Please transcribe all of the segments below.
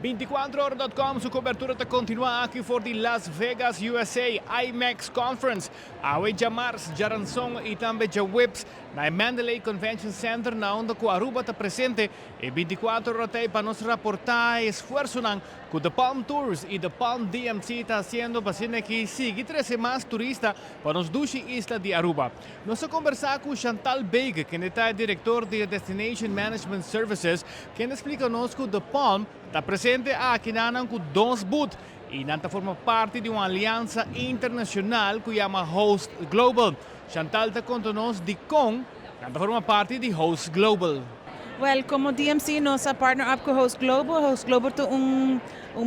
24ora.com su cobertura ta continua aki for di Las Vegas, USA, IMEX Conference. Awe diamars, diaranson y tambe diahuebs na Mandalay Convention Center, na unda cu Aruba ta presente e 24 ora pa nos raporta esfuerso cu The Palm Tours y The Palm DMC ta haciendo pa cu sigui trece mas turista pa nos dushi isla di Aruba. Nos a combersa cu Chantal Bege, cu ta director di Destination Management Services, cu ta splica nos cu The Palm ta presente aki na cu dos booth y nan ta forma parti di un aliansa internacional cu yama Host Global. Chantal ta conta nos di con nan ta forma parti di Host Global. Well, como DMC, nos a partner up cu Host Global. Host Global ta un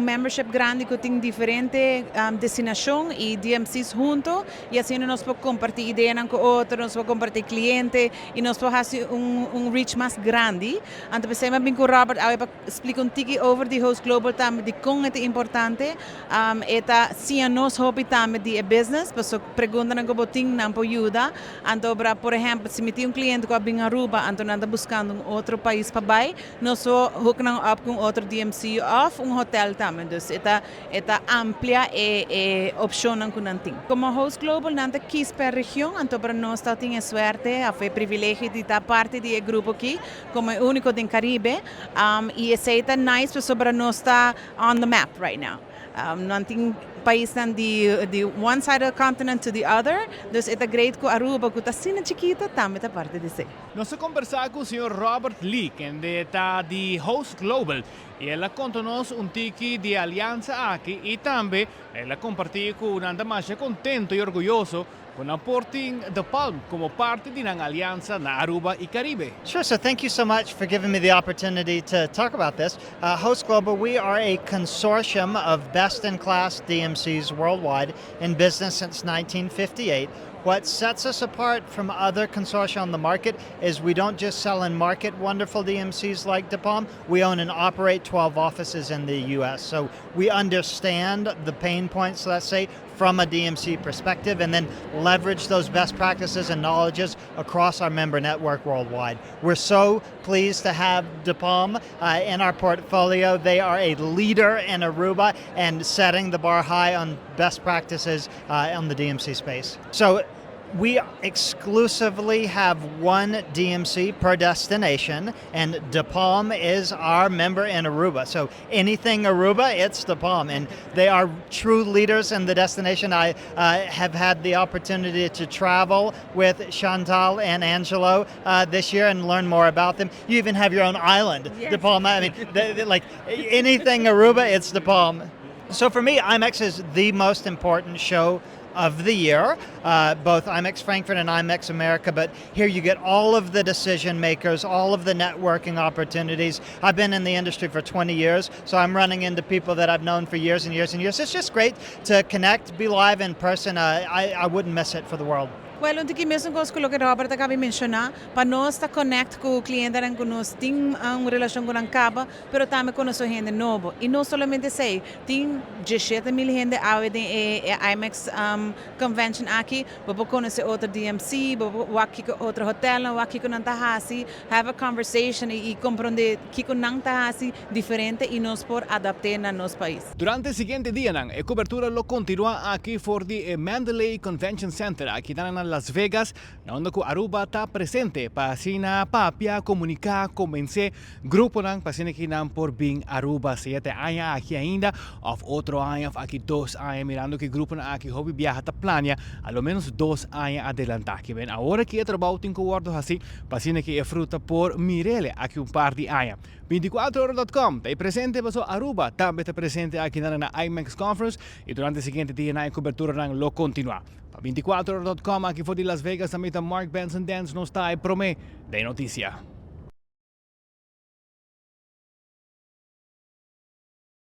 membership grandi cu tin diferente destinacion y DMCs hunto y asina nos por comparti idea cu otro, nos por comparti cliente y nos por haci un reach mas grandi. Anto, pesey mi a bin cu Robert pa splica un tiki over di Host Global tambe, di con ta importante. E ta siña nos hopi tambe di business, paso pregunta nan cu bo tin, nan por yuda. Anto, por ehempel, si mi tin un cliente cu a bin Aruba, anto nan ta buscando un otro pais pa bay, nos por hook nan up cu otro DMC of un hotel tambe. Dus e ta amplia e opcion cu nan tin. Como Host Global, nan ta kies per region, anto pa nos ta tin suerte, e privilegio di ta parti di e grupo aki, como e unico den Caribe, y esey ta nice pasobra nos ta on the map right now. No tin pais di one side of the continent to the other, dus ta great cu Aruba, cu ta asina chikito, tambe ta parti di esey. Nos a combersa cu señor Robert Lee, cu ta di Host Global, y el a conta nos un tiki di aliansa aki y tambe el a comparti cu nan ta mas contento y orguyoso cu nan por tin The Palm como parti di un aliansa na Aruba y Caribe. Sure, so thank you so much for giving me the opportunity to talk about this. Host Global, we are a consortium of best in class DMCs worldwide, in business since 1958. What sets us apart from other consortia on the market is we don't just sell and market wonderful DMCs like De Palm, we own and operate 12 offices in the US. So we understand the pain points, let's say, from a DMC perspective, and then leverage those best practices and knowledges across our member network worldwide. We're so pleased to have De Palm in our portfolio. They are a leader in Aruba and setting the bar high on best practices on the DMC space. So we exclusively have one DMC per destination, and De Palm is our member in Aruba. So anything Aruba, it's De Palm, and they are true leaders in the destination. I have had the opportunity to travel with Chantal and Angelo this year and learn more about them. You even have your own island, De Palm. I mean, like anything Aruba, it's De Palm. So for me, IMEX is the most important show of the year, both IMEX Frankfurt and IMEX America, but here you get all of the decision makers, all of the networking opportunities. I've been in the industry for 20 years, so I'm running into people that I've known for years and years and years. It's just great to connect, be live in person. I wouldn't miss it for the world. Well, un tiki mesun cos cu loke Robert a caba di menciona, pa nos ta connect cu cliente cu nos tin un relacion cu nan caba, pero tambe conoce hende nobo. Y no solamente esey, tin 17 mil hende awe den e IMEX convention aki, bo por conoce otro DMC, bo por wak kico otro hotel, wak kico nan ta hasi, have a conversation y comprende kico nan ta hasi diferente y nos por adapta na nos pais. Durante e siguiente dia, e cobertura lo continua aki for di Mandalay Convention Center, aki na Las Vegas, unda cu Aruba ta presente pa asina papia, comunica, convence grupo nan pa asina cu nan por bin Aruba sea e aña aki ainda of otro aña of aki 2 aña, mirando cu grupo nan aki hopi biaha ta planea al menos 2 aña adelanta. Cu bin awor cu e trabou tin cu wordo haci pa asina cu e fruta por mir'e aki un par di aña. 24ora.com ta presente, paso Aruba tambe ta presente aki na IMEX Conference y durante e siguiente dia e cobertura nan lo continua. Pa 24ora.com aki for di Las Vegas, tambe Mark Benson Dance, nos ta prome di noticia.